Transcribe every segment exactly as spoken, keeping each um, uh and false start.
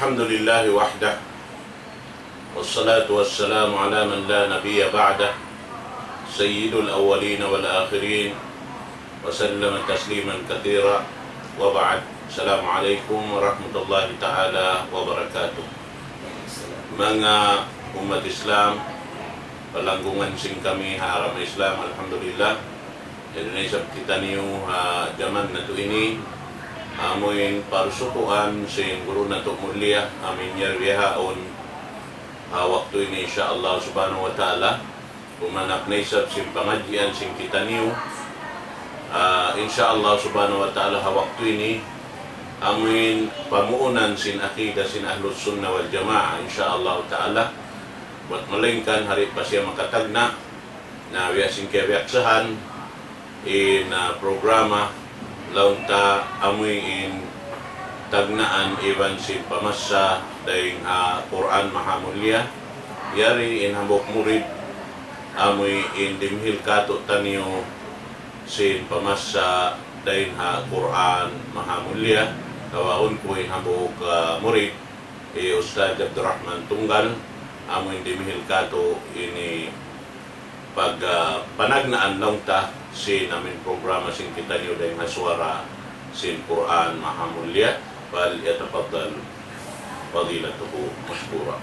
الحمد لله وحده، والصلاة والسلام على من لا نبي بعده، سيد الأولين والآخرين، وسلم تسليما كثيرا، وبعد. السلام عليكم ورحمة الله تعالى وبركاته. Manga ummat Islam, palanggungan sin kami ha agama Islam, alhamdulillah. Yari na isab kitaniyu ha jaman natu' ini, amuin parsukuan sin guru natu' mulia, amuin yari bihaun ha waktu ini, insya Allah subhanahu wa ta'ala. Kumanak na isab sin pangadjian sin kitaniyu. Ah, insya Allah subhanahu wa ta'ala ha waktu ini, amuin pamuunan sin akida sin Ahlus Sunnah wal Jamaah, insya Allah ta'ala. Buat malaingkan hari pa siya makatagna', na biya' sin kiyabiyaksahan, in, ah, programa, laung ta amuin tagnaan iban sin pamassa dayn ha Qur'an Mahamulliya. Yari in hambuuk murid, amuin dimihil kātu'niyu sin pamassa dayn ha Qur'an Mahamulliya. Tawagun ku in hambuuk, ah, murid, hi Ustadz Abdurrahman Tunggal, amuin dimihil kātu' ini pag, ah, panagnaan laung ta sin amuin programa sin kitaniyu dayn ha suwara sin Qur'an Mahamulliya. فليتفضل فضيلته مشكورا.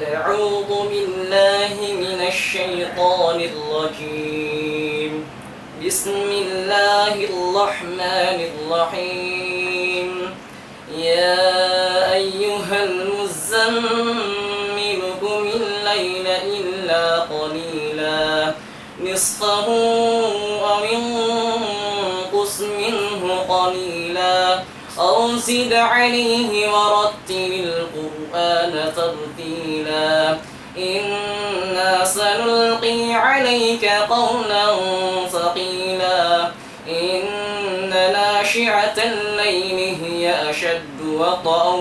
أعوذ بالله من الشيطان الرجيم. بسم الله الرحمن الرحيم. يا أيها المزمل قم الليل إلا قليلا نصفه أو انقص منه قليلا أو زد عليه ورتل القرآن ترتيلا. إنا سنلقي عليك قولا ثقيلا. إن ناشئة الليل هي أشد وطئا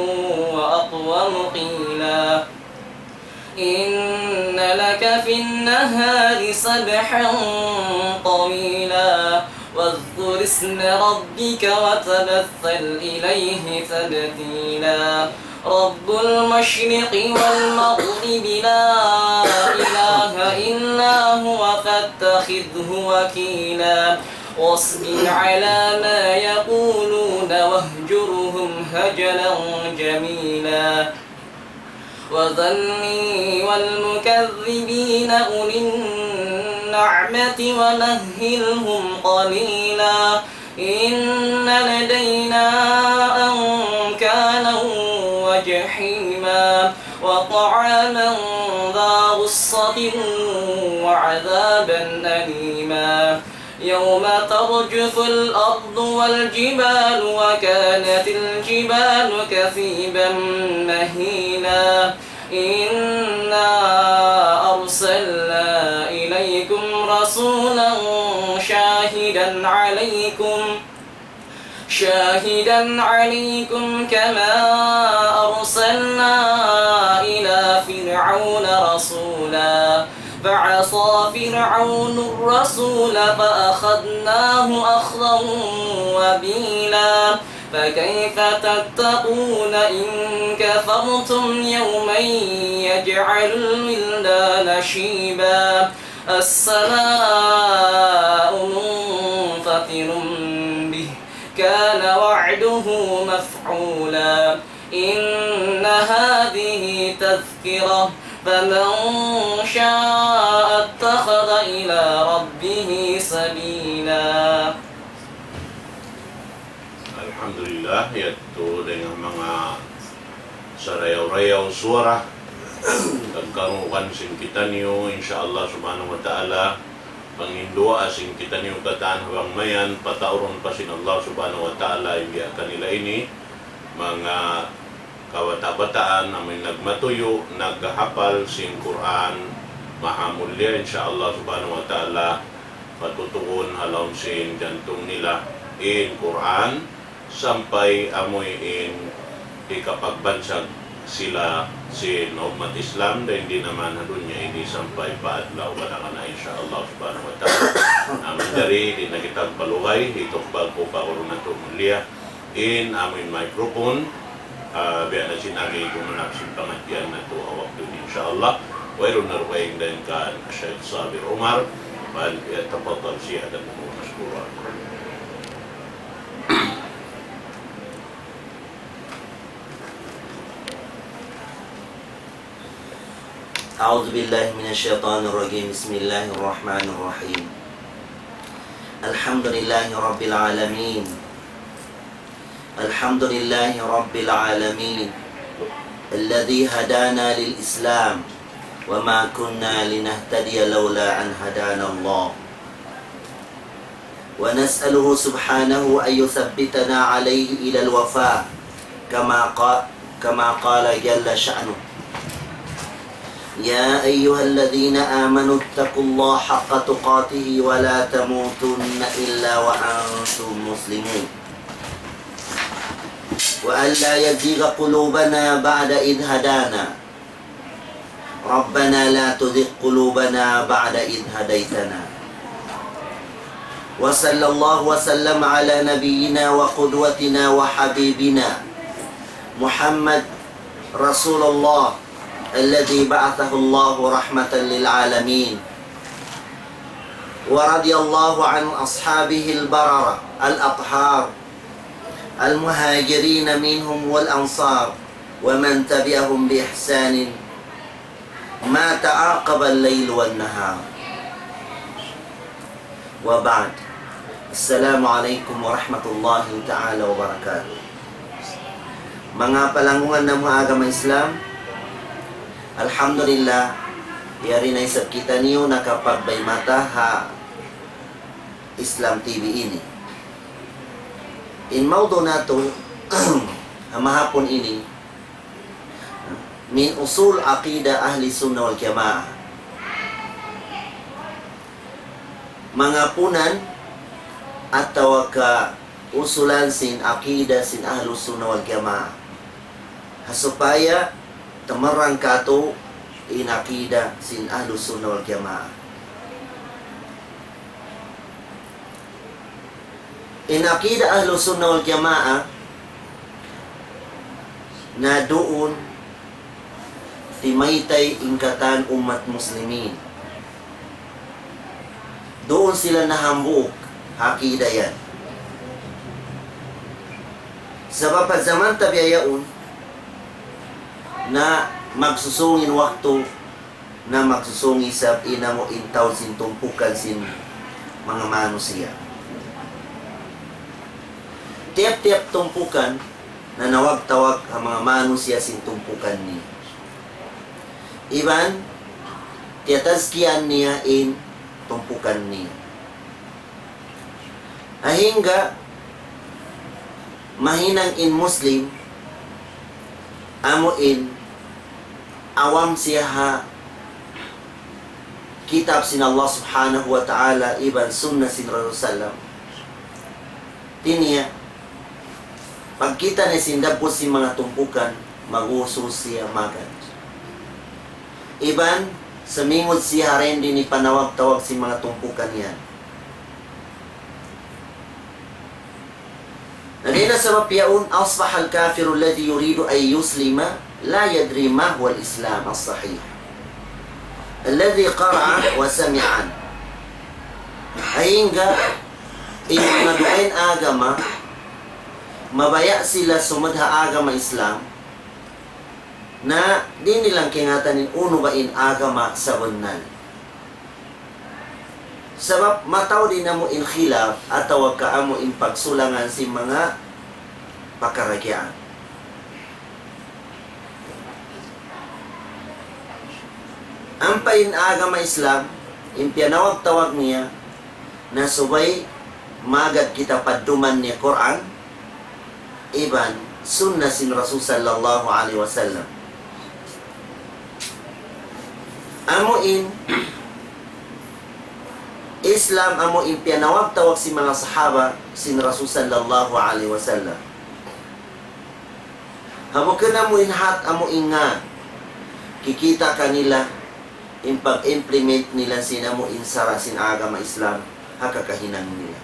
وأقوم قيلا. إن لك في النهار سبحا طويلا. واذكر اسم ربك وتبتل إليه تبتيلا. رب المشرق والمغرب لا إله إلا هو فاتخذه وكيلا. واصبر على ما يقولون واهجرهم هجرا جميلا. وذرني والمكذبين أولي النعمة ومهلهم قليلا. إن لدينا أنكالا وجحيما وطعاما ذا غصة وعذابا أليما. يوم ترجف الأرض والجبال وكانت الجبال كثيبا مهيلا. إنا أرسلنا إليكم رسولا شاهدا عليكم شاهدا عليكم كما أرسلنا إلى فرعون رسولا. فعصى فرعون الرسول فأخذناه أخذا وبيلا. فكيف تتقون إن كفرتم يوما يجعل الولدان شيبا. السماء منفطر به كان وعده مفعولا. إن هذه تذكرة فمن شاء اتخذ إلى ربه سبيلا. Alhamdulillah, yadtu dayn ha manga sarayaw-rayaw suwara, pagkarukan sin kitaniyu, insya Allah subhanahu wa ta'ala, panginduwaa sin kitaniyu katan ha bang mayan, pataurun pa sin Allah subhanahu wa ta'ala, in biya' kanila ini, manga kabata'-bataan, amuin nagmatuyu', naghahapal sin Qur'an, mahamulliya, insya Allah subhanahu wa ta'ala, patutuun ha lawm sin jantung nila in Qur'an, sampay amuin hikapagbansag sila sin ummat Islam, dayn di' na man ha dunya ini sampay pa adlaw panagnaan, insya Allah subhanahu wa ta'ala. Amu in jari, di' na kita magpalugay, hitukbal ku pa guru natu' mulia in amuin microphone, Ah, biya' na sin agi ku manapsin pangadjian natu' ha waktu ini, insya Allah. Wayruun na dugaing dayn kan Sheikh Sabir Umar, فليتفضل سيادته مشكورا. أعوذ بالله من الشيطان الرجيم. بسم الله الرحمن الرحيم. الحمد لله رب العالمين. الحمد لله رب العالمين الذي هدانا للإسلام وما كنا لنهتدي لولا أن هدانا الله. ونسأله سبحانه أن يثبتنا عليه إلى الوفاة كما قا-، كما قال جل شأنه: يا أيها الذين آمنوا اتقوا الله حق تقاته ولا تموتن إلا وأنتم مسلمون. وأن لا يزيغ قلوبنا بعد إذ هدانا. ربنا لا تزغ قلوبنا بعد إذ هديتنا. وصلى الله وسلم على نبينا وقدوتنا وحبيبنا محمد رسول الله الذي بعثه الله رحمة للعالمين. ورضي الله عن أصحابه البررة الأطهار المهاجرين منهم والأنصار ومن تبعهم بإحسان ما تعاقب الليل والنهار. وبعد. السلام عليكم ورحمة الله تعالى وبركاته. Manga palanggungan namu' ha agama Islam, alhamdulillah, yari na isab kitaniyu nakapagbaymata ha Islam T V ini. In mawdu' natu' ha mahapun ini, من أصول عقيدة أهل السنة والجماعة. Manga punan atawa kausulan sin aqida sin Ahlus Sunnah wal Jamaah. Ha supaya tamarrang katu' in aqida sin Ahlus Sunnah wal Jamaah. In aqida Ahlus Sunnah wal Jamaah na duun timaytay in katan ummat muslimin. Duun sila nahambuuk ha aqida yan. Sabab ha jaman ta bihaun na magsusung in waktu na magsusung isab in amu in tau sin tumpukan sin manga manusiya'. Tiyap-tiyap tumpukan nanawag-tawag ha manga manusiya' sin tumpukan niya. Iban tiyatazkiyah niya in tumpukan niya. Sahingga mahinang in Muslim, amu in awam siya ha kitab sin Allah Subhanahu wa Ta'ala iban sunnah sin Rasul sallam. Hati niya, pagkita' niya sin dabbut sin manga tumpukan, mag-usus siya magad. Iban, sumingud siya ha dindi in panawag-tawag sin manga tumpukan yan. Na dayn ha sabab yaun, أصبح الكافر الذي يريد أن يسلم لا يدري ما هو الإسلام الصحيح الذي قرأ وسمع عنه. Sahingga, in manga dugaing agama, mabaya' sila sumud ha agama Islam, na di' nila kaingatan in unu ba in agama sabunnal. Sabab mataud in amu in khilaf atawa ka amu in pagsulangan sin manga pakaradjaan. Ampa in agama Islam, in piyanawag-tawag niya, na subay magad kita padduman niya Qur'an, iban sunnah sin Rasul sallallahu alayhi wasallam. Amu in Islam, amu in piyanawag-tawag sin manga sahaba sin Rasul sallallahu alayhi wasallam. Ha bukun amu in hat, amu in ngān, kikita' kanila in pag-implement nila sin amu in sara' sin agama Islam ha kakahinang nila.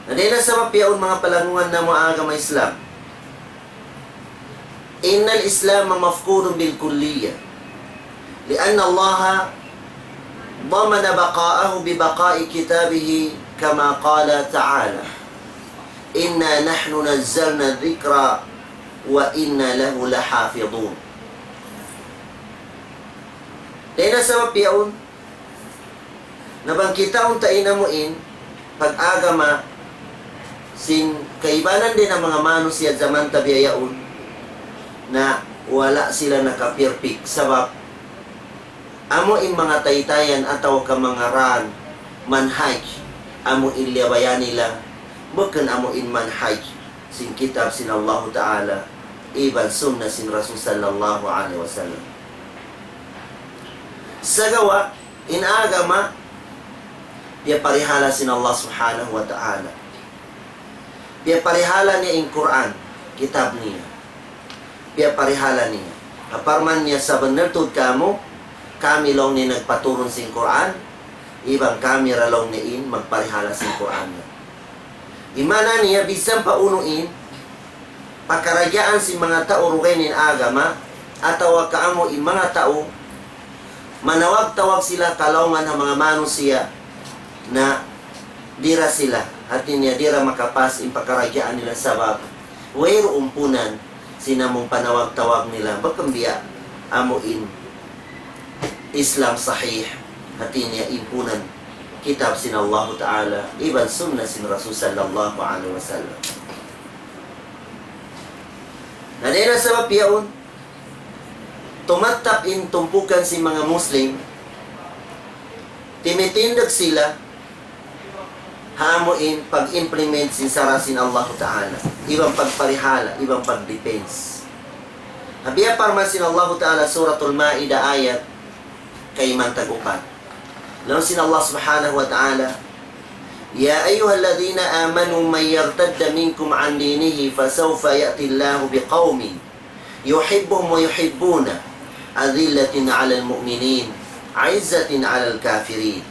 Na dayn ha sabab yaun, manga palanggungan namu' agama Islam, إن الإسلام مفقود بالكلية، لأن الله ضمن بقاءه ببقاء كتابه، كما قال تعالى: إنا نحن نزلنا الذكر وإنا له لحافظون. Dayn ha sabab yaun, na bang kitaun ta in amu in pag-agama sin kaibanan dayn ha manga manusiya' jaman ta bihaun, na wala' sila naka-perfect. Sabab amu in manga taytayan atawa ka manga raan manhaj, amu in liyabayan nila, bukun amu in manhaj sin kitab sin Allahu Ta'ala iban sunnah sin Rasul sallallahu alayhi wasallam. Sagawa' in agama piyaparihala sin Allah Subhanahu wa Ta'ala. Piyaparihala niya in Qur'an, kitab niya. Piyaparihala niya. Parman niya, sabunnal tuud kamu, kami laung niya nagpaturun sin Qur'an, iban kami ra laung niya in magparihala sin Qur'an niya. In maana niya, bisan pa unu in pakaradjaan sin manga tau dugaing in agama, atawa ka amu in manga tau manawag-tawag sila kalaungan ha manga manusiya', na di' ra sila, hati niya di' ra makapas in pakaradjaan nila, sabab wayruun punan sin amu in panawag-tawag nila, bukun biya' amu in Islam sahih, hati niya in punan kitab sin Allahu Ta'ala iban sunnah sin Rasul sallallahu alayhi wasallam. Na dayn ha sabab yaun, tumattap in tumpukan sin manga Muslim, timitindug sila ha amu in pag-implement sin sara' sin Allahu Ta'ala, iban pagparihala, iban pag-defense. Ha biya' parman sin Allahu Ta'ala, Suratul Ma'idah, ayat kayman tag-upat. Laung sin Allah Subhanahu wa Ta'ala: يا أيها الذين آمنوا من يرتد منكم عن دينه فسوف يأتي الله بقوم يحبهم ويحبونه أذلة على المؤمنين أعزة على الكافرين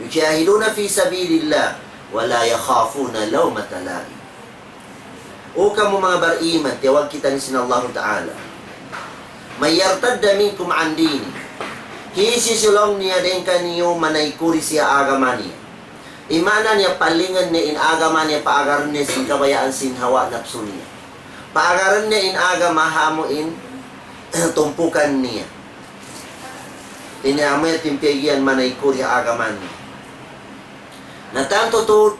يجاهدون في سبيل الله ولا يخافون لومة لائم. O kamu manga bariman, tiyawag kitaniyu sin Allahu Ta'ala. من يرتد منكم عن دينه. Hisiyu-siyu laung niya dayn kaniyu manaykuri siya agama niya. In maana niya, palingun niya in agama niya, paagaran niya sin kabayaan sin hawa napsu niya. Paagaran niya in agama ha amu in tumpukan niya. Ini amu in piyag'iyan manaykuri agama niya. Na tantu tuud,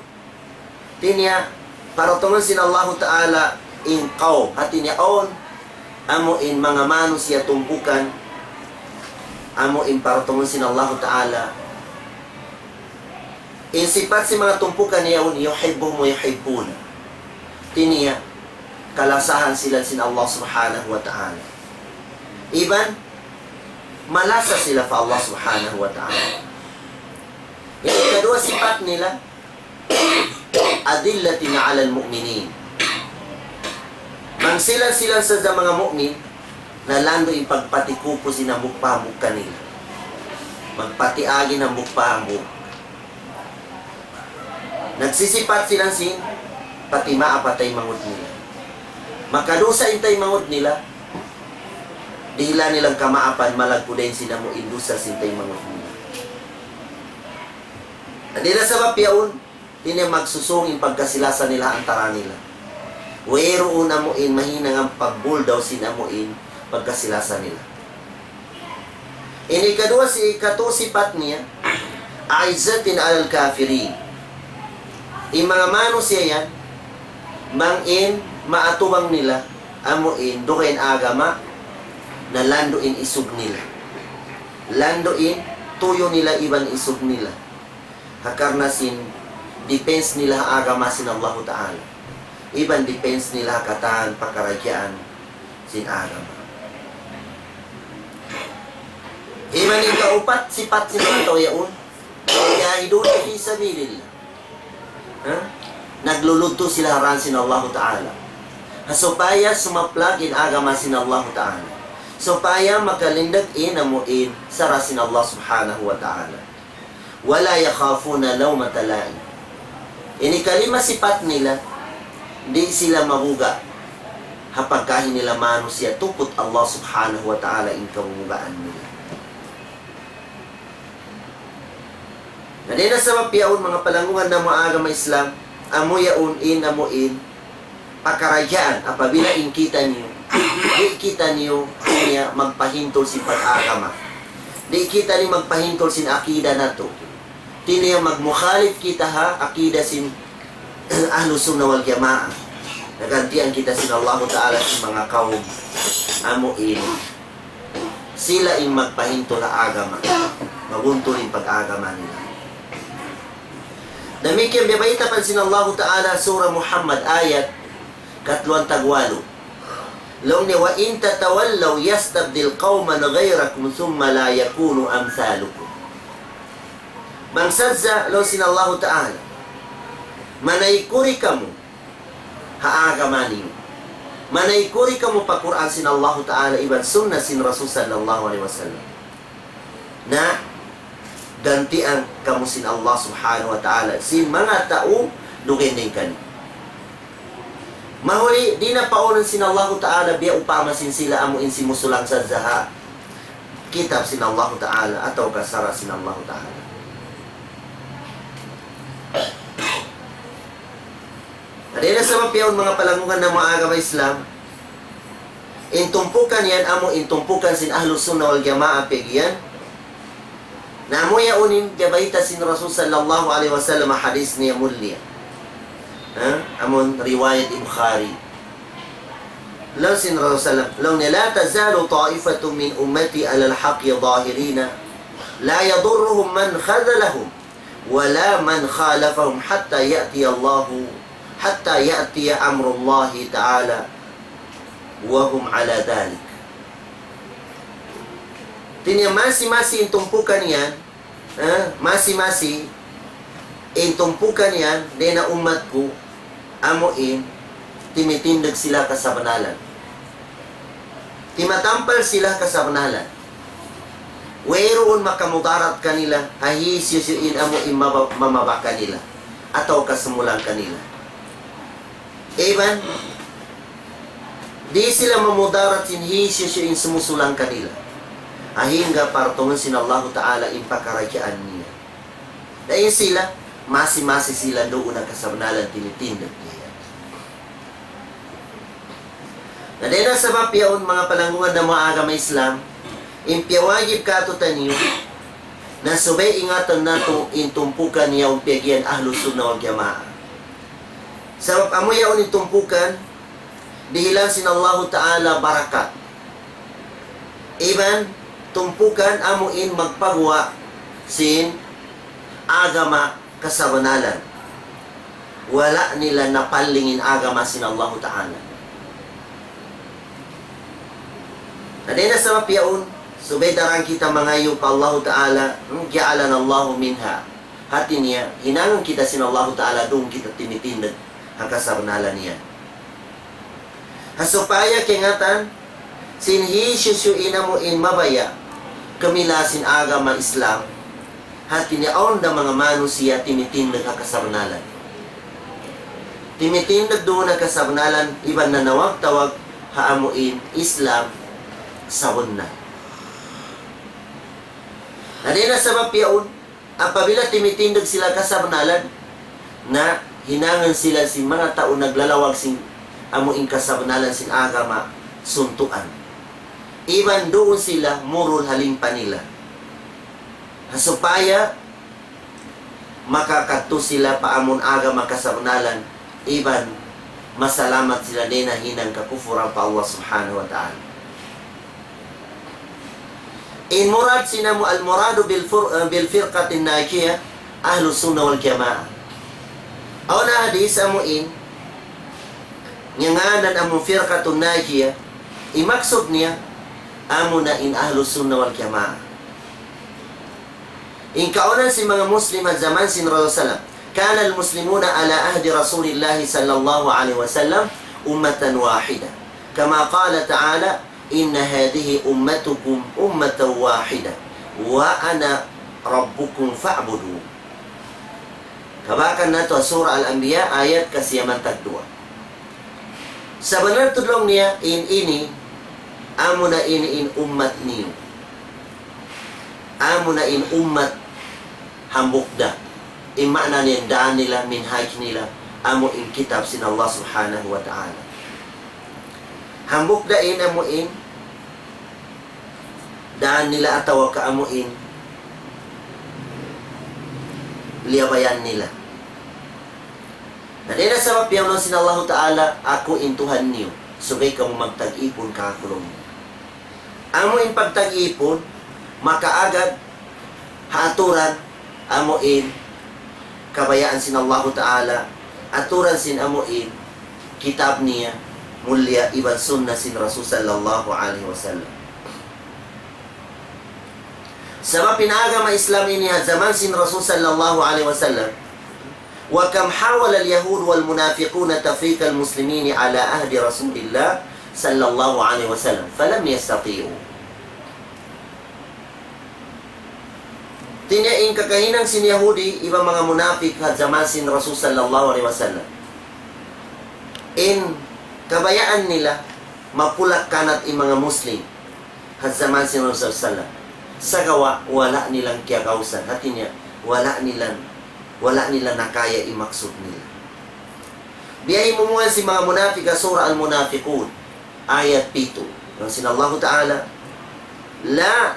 hati niya, paratungun sin Allahu Ta'ala in qawm, hati niya awn, amu in manga manusiya' tumpukan, amu in paratungun sin Allahu Ta'ala. In sipat sin manga tumpukan yaun, يحبهم ويحبونه. Hati niya, kalasahan sila sin Allah Subhanahu wa Ta'ala. Iban, malasa sila pa Allah Subhanahu wa Ta'ala. In ikaduwa sipat nila, أذلة على المؤمنين. Mangsilan-silan sadja manga mu'min, na landu' in pagpatikupu sin hambuuk pa hambuuk kanila. Magpatiag in hambuuk pa hambuuk. Nagsisipat sila sin patimaap ha taymanghud nila. Makadusa in taymanghud nila, dihilan nila kamaapan, malaggu' dayn sin amu in dusa sin taymanghud nila. Dayn ha sabab yaun, di' na magsusung in pagkasi-lasa nila antara nila. Wayruun amu in mahinang pagbuldaw sin amu in pagkasi-lasa nila. In ikaduwa, sin ikatu sipat niya, أعزة على الكافرين. In manga manusiya' yan, bang in maatubang nila amu in dugaing agama, na landu' in isug nila. Landu' in tuyu' nila iban isug nila. Ha karna' sin defense nila ha agama sin Allahu Ta'ala. Iban defense nila ha katan pakaradjaan sin agama. Iban ikaupat sipat sin manga tau yaun, يجاهدون في سبيل الله. Ha? Nagluludtu sila ha dān sin Allahu Ta'ala. Ha supaya sumaplag in agama sin Allahu Ta'ala. Supaya makalindug in amu in sara' sin Allah Subhanahu wa Ta'ala. ولا يخافون لومة لائم. Ini kalima sipat nila, di' sila mabuga' ha pagkahi nila manusiya' tuput Allah Subhanahu wa Ta'ala in kabubugaan nila. Na dayn ha sabab yaun, manga palanggungan namu' agama Islam, amu yaun in, amu in pakaradjaan, apabila in kitaniyu, di' kitaniyu niya magpahintul sin pag-agama. Di' kitaniyu magpahintul sin akida natu'. Di' niya magmukhalif kita ha akida sin Ahlus Sunnah wal Jamaah. Nagantian kita sin Allahu Ta'ala sin manga kawm amu in sila in magpahintul ha agama, mabuntul in pag-agama nila. Damikkiyan biyabayta' pa sin Allahu Ta'ala, Surah Muhammad, ayat katluan tagwalu. Laung niya, وإن تتولوا يستبدل قوما غيركم ثم لا يكونوا أمثالكم. Bang sadja, laung sin Allahu Ta'ala, manaykuri kamu ha agama niyu. Manaykuri kamu pa Qur'an sin Allahu Ta'ala iban sunnah sin Rasul sallallahu alayhi wasallam. Na gantian kamu sin Allah Subhanahu wa Ta'ala, sin manga tau dugaing dayn kaniyu. Mahuli, di' na paunun sin Allahu Ta'ala biya' upama sin sila amu in simusulang sadja ha kitab sin Allahu Ta'ala atawa ka sara' sin Allahu Ta'ala. Na dayn ha sabab yaun, manga palanggungan namu' agama Islam, in tumpukan yan, amu in tumpukan sin Ahlus Sunnah wal Jamaah pag'iyan. Na amu yaun in biyabayta' sin Rasul sallallahu alayhi wasallam, hadith niya mulia. Ha? Amun riwayat Bukhari. Laung sin Rasul sallam, laung niya, لا تزال طائفة من أمتي على الحق ظاهرين لا يضرهم من خذلهم ولا من خالفهم حتى يأتي الله، حتى يأتي أمر الله تعالى وهم على ذلك. Hati niya masi-masi in tumpukan yan, ha? Masi-masi in tumpukan yan, dayn ha ummat ku, amu in timitindug sila kasabnalan. Timatampal sila kasabnalan. Wayruun makamudarat kanila, ha hisiyu-siyu in amu in maba-, mamaba kanila, atawa ka sumulang kanila. Iban, di' sila mamudarat sin hisiyu-siyu in sumusulang kanila. Hangga partungun sin Allahu Ta'ala in pakaradjaan niya. Na in sila, masi-masi sila duun ha kasabnalan timitindug niya. Na dayn ha sabab yaun, manga palanggungan namu' agama Islam, in piyawajib kātu'niyu, na subay ingatan natu' in tumpukan yaun piyag'iyan Ahlus Sunnah wal Jamaah. Sabab amu yaun in tumpukan, dihilan sin Allahu Ta'ala barakat. Iban tumpukan amu in magpaguwa' sin agama kasabnalan. Wala' nila napalling in agama sin Allahu Ta'ala. Na dayn ha sabab yaun, subay daran kita mangayu' pa Allahu Ta'ala, hmm, جعلنا الله منها. Hati niya, hinangun kita sin Allahu Ta'ala duun kita timitindug ha kasabnalan niya. Ha supaya kaingatan sin hisiyu-siyu in amu in mabaya' kumila sin agama Islam, hati niya awn da manga manusiya' timitindug ha kasabnalan. Timitindug duun ha kasabnalan, iban nanawag-tawag ha amu in Islam sabunnal. Na dayn ha sabab yaun, apabila timitindug sila kasabnalan, na hinangun sila sin manga tau naglalawag sin amu in kasabnalan sin agama suntuan. Iban duun sila murul ha limpa nila. Ha supaya makakadtu sila pa amun agama kasabnalan, iban masalamat sila dayn ha hinang kakufuran pa Allah Subhanahu wa Ta'ala. In murad sin amu, المراد بالفر-، بالفرقة الناجية أهل السنة والجماعة. Awn hadith amu in, ngiyanan amu Firqatun Najiyah, in maksud niya, amu na in Ahlus Sunnah wal Jamaah. In kaunahan sin manga Muslim ha jaman sin Rasul sallam, كان المسلمون على عهد رسول الله صلى الله عليه وسلم أمة واحدة، كما قال تعالى: إن هذه أمتكم أمة واحدة وأنا ربكم فاعبدون. Kabakan natu' ha Surah Al-Anbiya, ayat kasiyaman tagduwa. Sabunnal tuud laung niya, in ini, amuna ini in ummat niyu. Amuna in ummat hambuuk da. In maana niya in dān nila, minhaj nila, amu in kitab sin Allah Subhanahu wa Ta'ala. Hambuuk da in amu in dān nila atawa ka amu in liyabayan nila. Na dayn ha sabab yaun laung sin Allahu Ta'ala, aku in Tuhan niyu, subay kamu magtag-ipun kāku' laung niya. Amu in pagtag-ipun, makaagad ha aturan, amu in kabayaan sin Allahu Ta'ala, aturan sin amu in kitab niya, mulia iban sunnah sin Rasul sallallahu alayhi wasallam. Sabab in agama Islam ini ha jaman sin Rasul sallallahu alayhi wasallam, وكم حاول اليهود والمنافقون تفريق المسلمين على عهد رسول الله صلى الله عليه وسلم فلم يستطيعوا. Hāti niya in kakahinang sin Yahudi iban manga munapik ha jaman sin Rasul sallallahu alayhi wasallam. In kabayaan nila mapulak-kanat in manga Muslim ha jaman sin Rasul sallallahu alayhi wasallam. Sagawa' wala' nilang kiyagausan. Hāti niya, wala' nilang, wala' nila nakaya in maksud nila. Biya' himumungan sin manga munapik ha Surah Al-Munafiqun, ayat pitu. Laung sin Allahu Ta'ala, لا،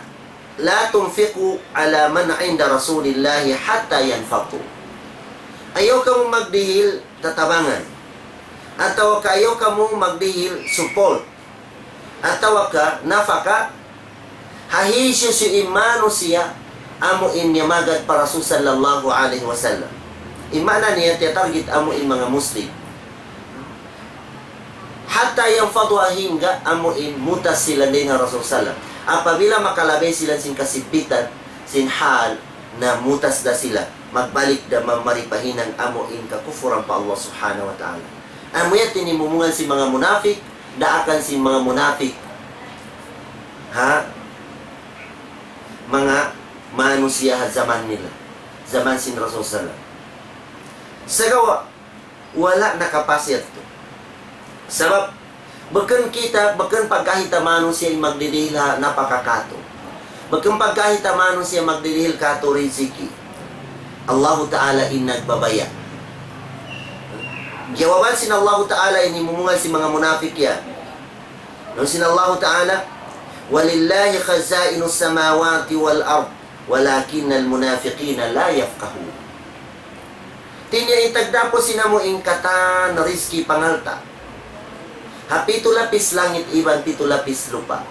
لا تنفقوا على من عند رسول الله حتى ينفضوا. Ayaw kamu magdihil tatabangan. Atawa ka ayaw kamu magdihil support. Atawa ka nafaka ha hisiyu-siyu in manusiya' amu in miyamagad pa Rasul sallallahu alayhi wasallam. In maana niya, tiya-target amu in manga Muslim. حتى ينفضوا, hangga amu in mutas sila dayn ha Rasul sallam. Apabila makalabay sila sin kasigpitan, sin hal, na mutas da sila, magbalik da mari pa hinang amu in kakufuran pa Allah Subhanahu wa Ta'ala. Amu yan in himumungan sin manga munapik, daakan sin manga munapik ha manga manusiya' ha jaman nila, jaman sin Rasul sallam. Sagawa', wala' nakapas yadtu. Sabab, bukun kita, bukun pagkahi ta manusiya' in magdidihil ha nafaka kātu'. Bukun pagkahi ta manusiya' magdidihil kātu' riziki. Allahu Ta'ala in nagbabaya'. Jawaban sin Allahu Ta'ala in himumungan sin manga munapik yan. Laung sin Allahu Ta'ala, ولله خزائن السماوات والأرض ولكن المنافقين لا يفقهون. Hāti niya in tagdapu sin amu in katan rizki pangalta' ha pitu lapis langit iban pitu lapis lupa'.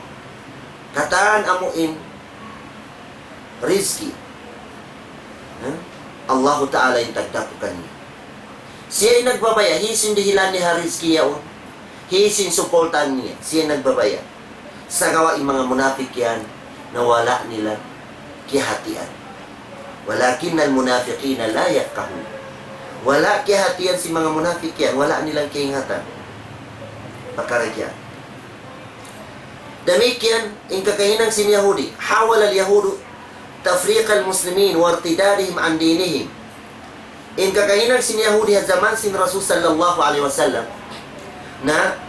Katan amu in rizki. Ha? Allahu Ta'ala in tagdapu kaniya. Siya in nagbabaya', hisiyu in dihilan niya ha rizki yaun. Hisiyu in supportan niya, siya in nagbabaya'. Sagawa' in manga munapik yan, na wala' nila kiyahatian. ولكن المنافقين لا يفقهون. Wala' kiyahatian sin manga munapik yan, wala' nila kiyaingatan. Pakara yan. Damikkiyan in kakahinang sin Yahudi, حاول اليهود تفريق المسلمين وارتدادهم عن دينهم. In kakahinang sin Yahudi ha jaman sin Rasul sallallahu alayhi wasallam, na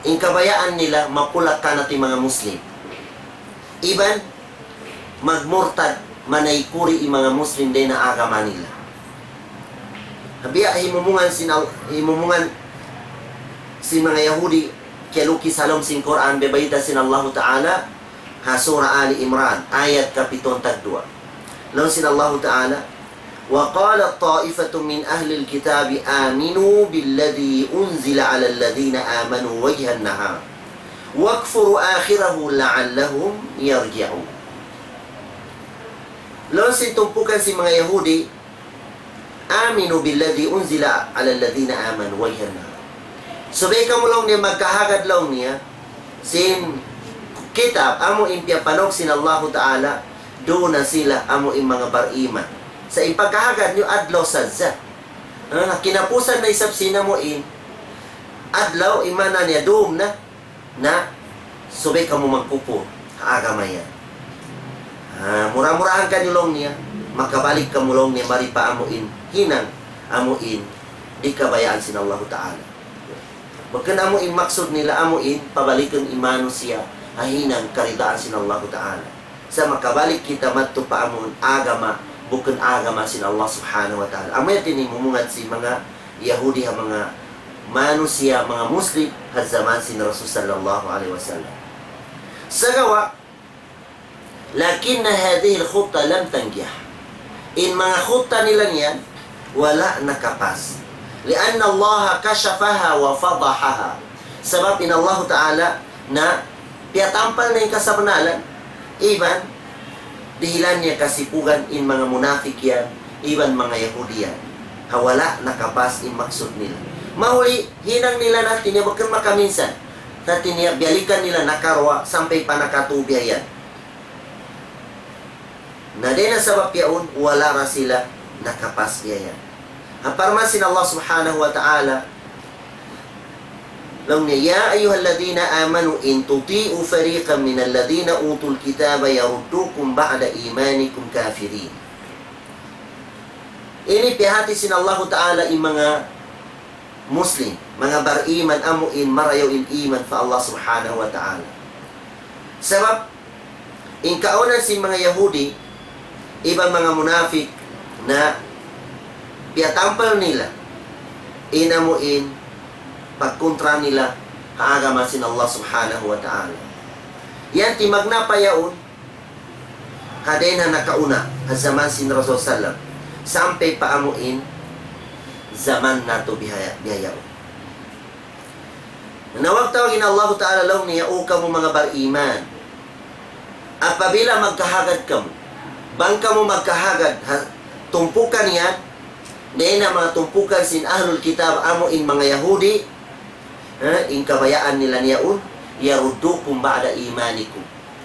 in kabayaan nila mapulak-kanat in manga Muslim. Iban magmurtad, manaykud in manga Muslim dayn ha agama nila. Biya' himumungan sin Al-, himumungan sin manga Yahudi, kiyalukis ha lawm sin Qur'an, biya' bayta' sin Allahu Ta'ala, ha Surah Ali Imran, ayat kapituan tagduwa. Laung sin Allahu Ta'ala, وقالت طائفة من أهل الكتاب آمنوا بالذي أنزل على الذين آمنوا وجه النهار واكفروا آخره لعلهم يرجعون. Laung sin tumpukan sin manga Yahudi, آمنوا بالذي أنزل على الذين آمنوا وجه النهار. Subay kamu laung niya magkahagad laung niya, sin kitab, amu in piyapanaug sin Allahu Ta'ala, duun na sila amu in manga bariman. Sa' in pagkahagad niyu adlaw sadja. Ha, kinapusan na isab sin amu in adlaw, in maana niya dum na, na subay kamu magkupur ha agama yan. Ha, mura-murahan kaniyu laung niya, Makabalik kamu laung niya mari pa amu in hinang, amu in di' kabayaan sin Allahu Ta'ala. Bukun amu in maksud nila amu in pabalikan in manusiya' ha hinang karidaan sin Allahu Ta'ala. Sa' makabalik kita madtu pa amu in agama, bukun agama sin Allah Subhanahu wa Ta'ala. Amu yan in mumungad sin manga Yahudi ha manga manusiya', manga Muslim, ha jaman sin Rasul sallallahu alayhi wasallam. Sagawa', لكن هذه الخطة لم تنجح. In manga khutta nila yan, wala' nakapas. لأن الله كشفها وفضحها. Sabab in Allahu Ta'ala na piyatampal na in kasabnalan, iban dihilan niya kasipugan in manga munafik yan, iban manga Yahudi yan. Ha wala' nakapas in maksud nila. Mahuli, hinang nila na hati niya bukun makaminsan. Hati niya biyalikan nila nakaruwa sampay pa nakatū biya' yan. Na dayn ha sabab yaun, wala' ra sila nakapas biya' yan. Ha parman sin Allah Subhanahu wa Ta'ala, laung niya, يا أيها الذين آمنوا إن تطيعوا فريقا من الذين أوتوا الكتاب يردوكم بعد إيمانكم كافرين. Ini piyahāti sin Allahu Ta'ala in manga Muslim, manga bariman amu in marayaw in iman pa Allah Subhanahu wa Ta'ala. Sabab, in kaawnan sin manga Yahudi, iban manga munafik na piyatampal nila, in amu in pagkuntra nila ha agama sin Allah Subhanahu wa Ta'ala. Yan timagna' pa yaun, ha dayn ha nakauna, ha jaman sin Rasul sallam, sampay pa amu in jaman natu' bihaya, bihayaun. Nawag-tawag in Allahu Ta'ala laung niya, "O kamu manga bariman, apabila magkahagad kamu, bang kamu magkahagad ha tumpukan yan, dayn ha manga tumpukan sin Ahlul Kitab, amu in manga Yahudi, ha, in kabayaan nila niyaun, يردوكم بعد إيمانكم."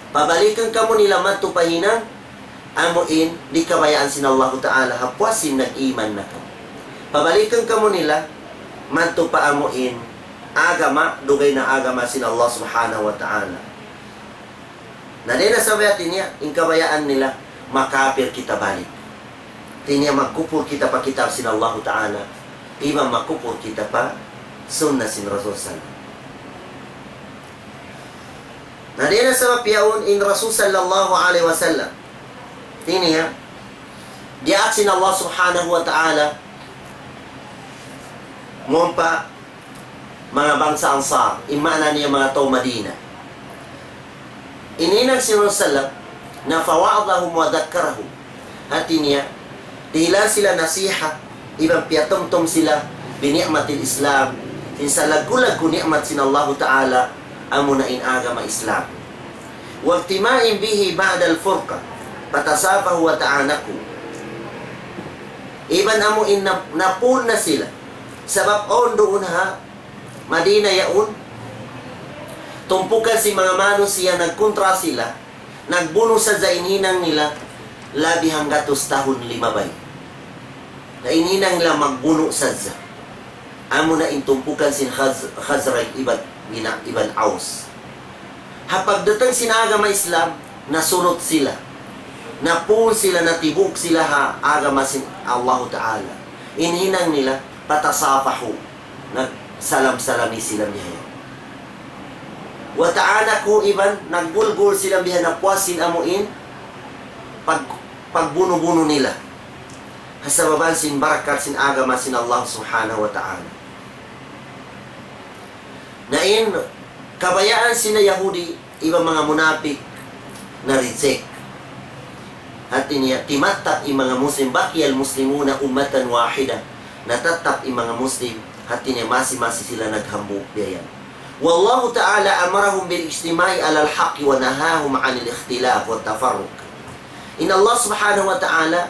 Pabalikan kamu nila madtu pa hinang, amu in di' kabayaan sin Allahu Ta'ala, ha puas sin nag-iman na kamu. Pabalikan kamu nila madtu pa amu in agama, dugaing na agama sin Allah Subhanahu wa Ta'ala. Na dayn ha sabab hati niya, in kabayaan nila, makapir kita balik. Hati niya magkupur kita pa kitab sin Allahu Ta'ala, iban magkupur kita pa sunnah sin Rasul sallam. Na dayn ha sabab yaun in Rasul sallallahu alayhi wasallam, hati niya, diyaak sin Allah Subhanahu wa Ta'ala, mawn pa manga bangsa Ansar, in maana niya manga tau Madina. In hinang sin Rasul sallam, na فوعظهم وذكرهم. Hati niya, dihilan sila nasihat, iban piyatumtum sila, بنعمة الإسلام, sin salaggu'-laggu' ni'mat sin Allahu Ta'ala, amuna in agama Islam. واجتماعهم به بعد الفرقة، فتصافحوا وتعانقوا. Iban amu in nap-, napun na sila. Sabab awn duun ha Madina yaun, tumpukan sin manga manusiya' nagkuntra sila, nagbunu' sadja in hinang nila, labi hanggatus tahun limabay. Na in hinang nila magbunu' sadja. Amuna in tumpukan sin Khaz-, Khazraj iban, iban Aus. Ha pagdatung sin agama Islam, nasulut sila. Napun sila, natibuk sila ha agama sin Allahu Ta'ala. In hinang nila, فتصافحوا. Nagsalam-salami sila bihayan. وتعانقوا, iban naggulgul sila bihayan, na puas sin amu in pag-, pagbunu'-bunu' nila. Ha sabab sin barakat sin agama sin Allah Subhanahu wa Ta'ala. Na in kabayaan sin Yahudi, iban manga munapik, na-reject. Hati niya, timattap in manga Muslim, بقي المسلمون أمة واحدة. Natattap in manga Muslim, hati niya masi-masi sila naghambuuk bihayan. والله تعالى أمرهم بالاجتماع على الحق ونهاهم عن الاختلاف والتفرق. In Allah Subhanahu wa Ta'ala,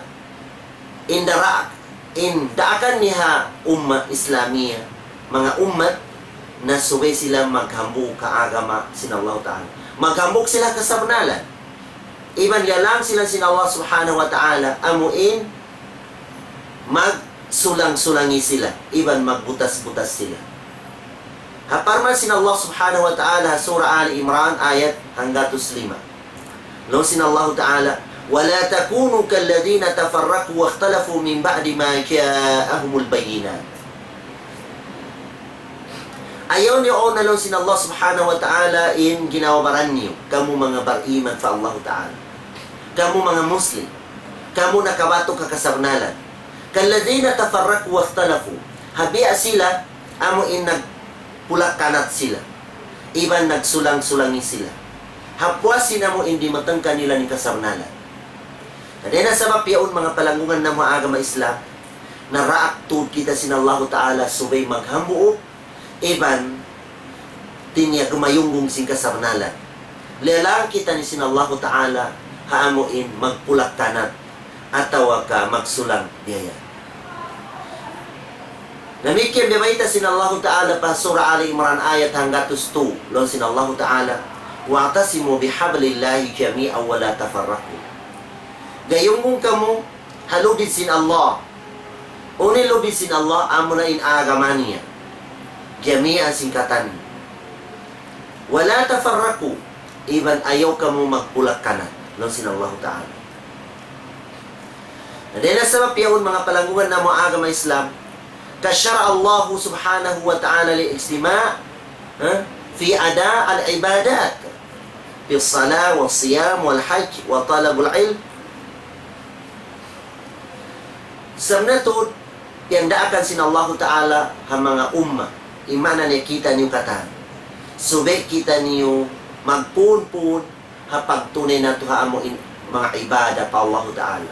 in dara-, in daakan niya ha ummat Islamiyah, manga ummat, na subay sila maghambuuk ha agama sin Allah Ta'ala. Maghambuuk sila kasabnalan. Iban liyalang sila sin Allah Subhanahu wa Ta'ala, amu in magsulang-sulangi sila, iban magbutas-butas sila. Ha parman sin Allah Subhanahu wa Ta'ala, Surah Ali Imran, ayat hanggatus lima. Laung sin Allahu Ta'ala, ولا تكونوا كالذين تفرقوا واختلفوا من بعد ما جاءهم البينات. Ayaw niyu awn, laung sin Allah Subhanahu wa Ta'ala, in ginhawa-baran niyu, kamu manga bariman pa Allah Ta'ala, kamu manga Muslim, kamu nakabatuk ha kasabnalan. كالذين تفرقوا واختلفوا. Ha biya' sila, amu in nagpulak-kanat sila. Iban nagsulang-sulangi sila. Ha puas sin amu in dimatang kanila in kasabnalan. Na dayn ha sabab yaun, manga palanggungan namu' ha agama Islam, naraak tuud kita sin Allahu Ta'ala subay maghambuuk, iban tiniya gumayunggung sin kasabnalan. Liyalaan kita ini sin Allahu Ta'ala ha amu in magpulak-kanat atawa ka magsulang biya' yan. Damikkiyan biya' bayta' sin Allahu Ta'ala pa Surah Ali Imran ayat hanggatus tu, laung sin Allahu Ta'ala, واعتصموا بحبل الله جميعا ولا تفرقوا. Gayunggung kamu ha lubid sin Allah. Unu in lubid sin Allah, amuna in agama niya. Jami'an sin katan. ولا تفرقوا, iban ayaw kamu magpulak-kanat, laung sin Allahu Ta'ala. Na dayn ha sabab yaun, manga palanggungan namu' ha agama Islam, قد شرع الله سبحانه وتعالى الاجتماع, ha, في أداء العبادات، في الصلاة والصيام والحج وطلب العلم. Sabunnal tuud, piyagdaakan sin Allahu Ta'ala ha manga umma, in maana niya kitaniyu katan. Subay kitaniyu magpuun-puun ha pagtunay natu' ha amu in manga ibadat pa Allahu Ta'ala.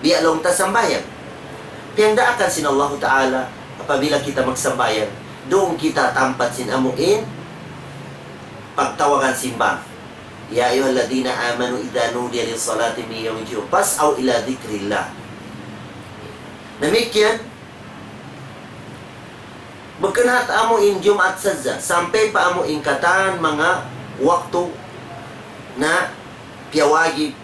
Biya' laung ta sambahayang. Piyagdaakan sin Allahu Ta'ala, apabila kita magsambahayang, duun kita tampat sin amu in pagtawagan simba. يا أيها الذين آمنوا إذا نودي للصلاة من يوم الجمعة فاسعوا إلى ذكر الله. Damikkiyan, bukun hat amu in Jumaat sadja, sampay pa amu in katan manga waktu na piyawajib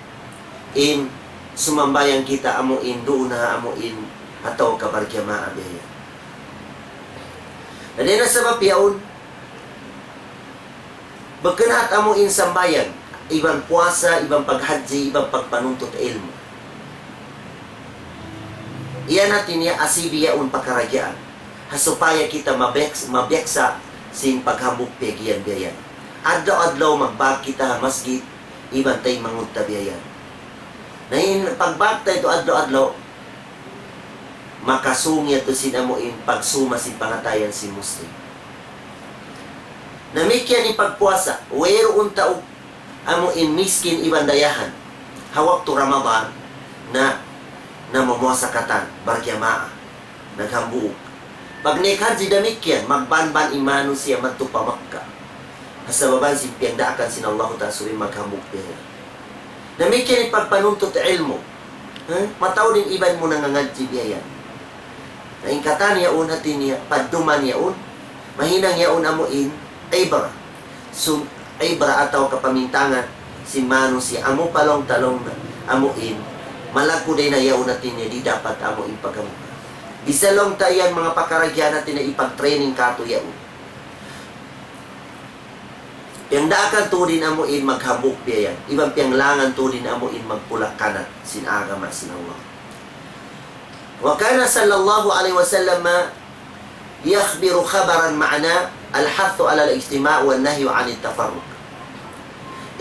in sumambahayang kita amu in duun ha amu in atawa ka barjamaah biya' yan. Na dayn ha sabab yaun, bukun hat amu in sambahayang, iban puasa, iban paghajji, iban pagpanuntut ilmu'. Yan hati niya asibi yaun pakaradjaan. Ha supaya kita mabiyaks-, mabiyaksa sin paghambuuk piyag'iyan biya' yan. Adlaw-adlaw magbāk kita ha masjid, iban taymanghud ta biya' yan. Na in pagbāk ta yadtu adlaw-adlaw, makasūng yadtu sin amu in pagsūma sin pangatayan sin Muslim. Damikkiyan in pagpuasa, wayruun taud amu in miskin iban dayahan. Ha waktu Ramadan, na, namumuasa katan, barjamaah, naghambuuk. Pag naik hajji damikkiyan, magbanban in manusiya' madtu pa Makkah. Ha sabab sin piyagdaakan sin Allahu Ta'ala subay maghambuuk biya' yan. Damikkiyan in pagpanuntut ilmu'. Ha? Mataud in iban mu nangangadji' biya' yan. Na in katan yaun hati niya, padduman yaun, mahinang yaun amu in ibra. Sum-, ibra atawa kapamintangan sin manusiya', amu pa laung ta laung na, amu in, malaggu' dayn ha yaun hati niya di' dapat amu in paghambuuk. Bisan laung ta yan manga pakaradjaan hati niya ipag-training katu' yaun. Piyagdaakan tuud in amu in maghambuuk biya' yan. Iban piyaglangan tuud in amu in magpulak-kanat sin agama sin Allah. وكان صلى الله عليه وسلم يخبر خبرا معناه الحث على الاجتماع والنهي عن التفرق.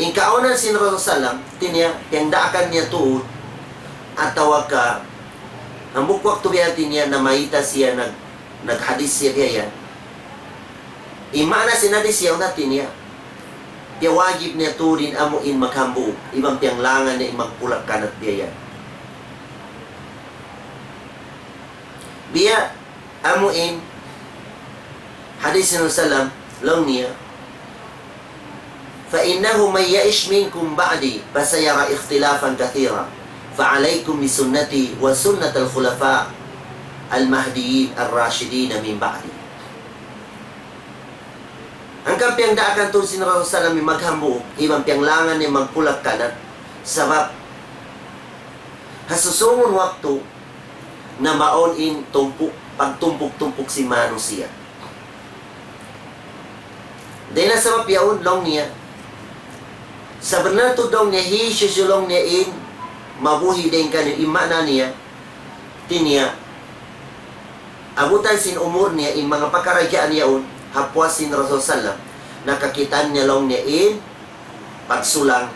In kaawnan sin Rasul sallam, hati niya, piyagdaakan niya tuud, atawa ka, hambuuk waktu biya' hati niya, namayta' siya, nag-, naghadis siya biya' yan. In maana sin hadis yaun hati niya, piyawajib niya tuud in amu in maghambuuk, iban piyaglangan niya in magpulak-kanat biya' yan. Biya' amu in hadis sin Rasul sallam, laung niya, فإنه من يعش منكم بعدي فسيرى اختلافا كثيرا فعليكم بسنتي وسنة الخلفاء المهديين الراشدين من بعدي. Hangkan piyagdaakan tuud sin Rasul sallam in maghambuuk, iban piyaglangan niya magpulak-kanat, sabab ha susūngun waktu, na mawn in tumpuk, pagtumpuk-tumpuk sin manusiya'. Dayn ha sabab yaun laung niya, sabunnal tuud laung niya, hisiyu-siyu laung niya in mabuhi' dayn kaniyu, in maana niya, hati niya, abutan sin umur niya, in manga pakaradjaan yaun, ha puas sin Rasul sallam, nakakita' niya laung niya in pagsulang,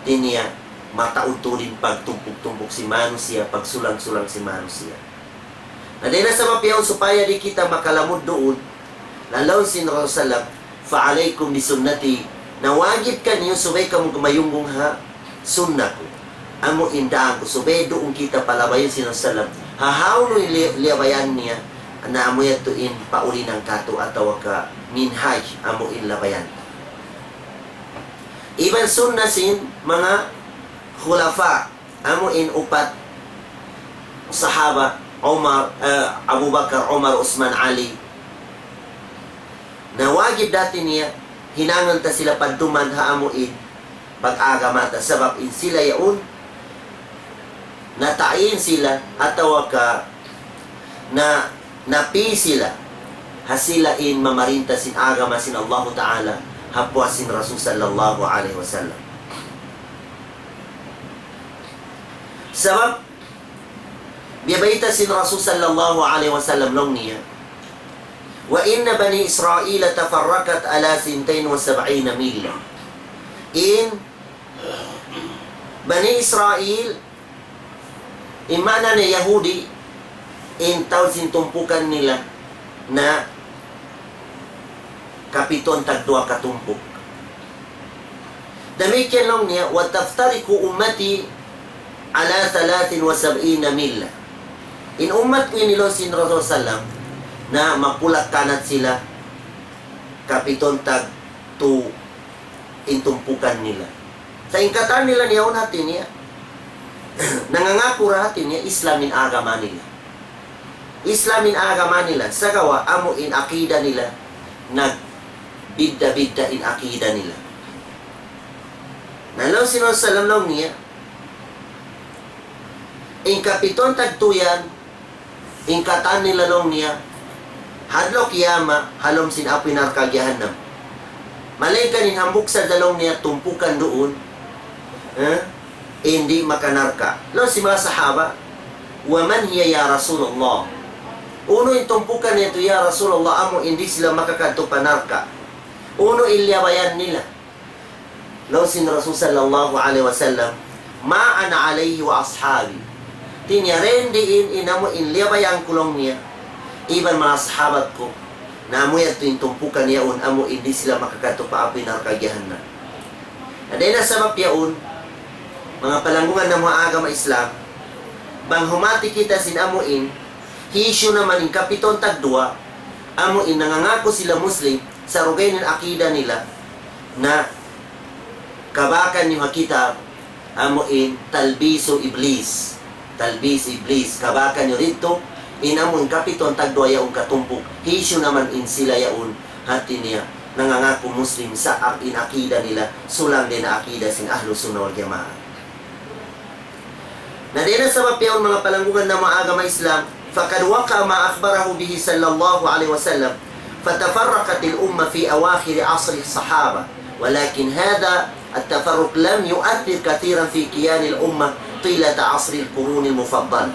hati niya, mataud-tuud in pagtumpuk-tumpuk sin manusiya', pagsulang-sulang sin manusiya'. Na dayn ha sabab yaun supaya di' kita makalamud duun, laung sin Rasul sallam, فعليكم بسنتي, na wajib kaniyu subay kamu gumayungbung ha sunnah ku. Amu in daan ku, subay duun kita palabayun sin Rasul sallam. Ha hawnu in li-, liyabayan niya, na amu yadtu in paulinang katu' atawa ka minhaj, amu in labayan. Iban sunnah sin manga khulafa, amu in upat sahaba, Umar, eh, Abu Bakar, Umar, Usman, Ali. Na wajib hati niya, hinangun ta sila padduman ha amu in pag-agama ta, sabab in sila yaun, nata'in sila, atawa ka na, napī sila, ha sila in mamarinta sin agama sin Allahu Ta'ala, ha puas sin Rasul sallallahu alayhi wasallam. Sabab, biya' bayta' sin Rasul sallallahu alayhi wasallam laung niya, وإن بني إسرائيل تفرقت على ثنتين وسبعين ملة. In Bani Israil, in maana niya Yahudi, in tau sin tumpukan nila na kapituan tagduwa katumpuk. Damikkiyan laung niya, وتفترق أمتي على ثلاث وسبعين ملة. In ummat ku ini laung sin Rasul sallam, na mapulak-kanat sila kapituan tagtu in tumpukan nila. Sa' in katan nila niyaun hati niya, nangangaku ra hati niya Islam in agama nila. Islam in agama nila, sagawa' amu in akida nila, nagbidda'-bidda' in akida nila. Na laung sin Rasul sallam laung niya, in kapituan tagtu yan, in katan nila laung niya, ha adlaw kiyamat, ha lawm sin api narka' jahannam. Malayngkan in hambuuk sadja laung niya tumpukan duun, eh, in di' makanarka'. Laung sin manga sahaba, ومن هي يا رسول الله؟ Unu in tumpukan yadtu ya Rasulullah, amu in di' sila makakadtu pa narka'? Unu in liyabayan nila? Laung sin Rasul sallallahu alayhi wasallam, ما أنا عليه وأصحابي. Hati niya, dayn diin in amu in liyabayan ku laung niya, iban manga sahabat ku, na amu yadtu in tumpukan yaun, amu in di' sila makakadtu pa api narka' jahannam. Na dayn ha sabab yaun, manga palanggungan namu' ha agama Islam, bang humati kita sin amu in, hisiyu na man in kapituan tagduwa, amu in nangangaku sila Muslim, sa' dugaing in akida nila, na kabakan niyu ha kitab, amu in talbisu iblis. Talbis iblis. Kabakan niyu didtu, in amu in kapituan tagduwa yaun katumpuk. Hisiyu na man in sila yaun, hati niya, nangangaku Muslim, sa' in akida nila, sulang dayn ha akida sin Ahlus Sunnah wal Jamaah. Na dayn ha sabab yaun manga palanggungan namu' ha agama Islam, فقد وقع ما أخبره به صلى الله عليه وسلم، فتفرقت الأمة في أواخر عصر الصحابة، ولكن هذا التفرق لم يؤثر كثيرا في كيان الأمة طيلة عصر القرون المفضلة.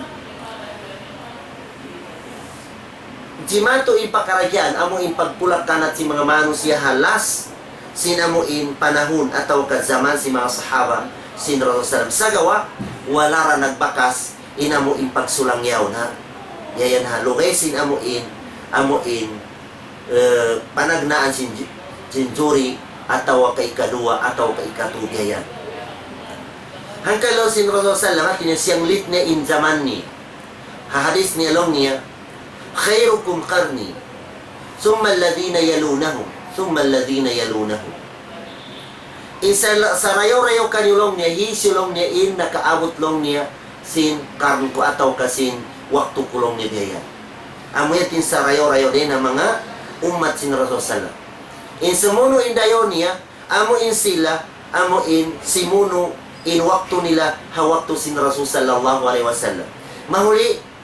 Jimatu in pakaradjaan, amu in pagpulak-kanat sin manga manusiya' ha last sin amu in panahun atawa ka jaman sin manga sahaba sin Rasul sallam. Sagawa', wala' ra nagbakas in amu in pagsulang yaun, ha. Biya' yan, ha. Lugay sin amu in, amu in, eh, panagnaan sin, sin juri atawa ka ikaduwa atawa ka ikatu, biya' yan. Hangkan laung sin Rasul sallam, hati niya siyanglit niya in jaman niya. Ha hadith niya laung niya, خيركم قرني ثم الذين يلونهم ثم الذين يلونهم. In sal-, sarayaw-rayaw kaniyu laung niya, hisiyu laung niya in nakaabut laung niya sin karn ku atawa ka sin waktu ku laung niya biya' yan. Amu yadtu in sarayaw-rayaw dayn ha manga ummat sin Rasul sallam. In sumunu' in dayaw niya, amu in sila, amu in simunu' in waktu nila ha waktu sin Rasul sallallahu alayhi wasallam. Mahuli,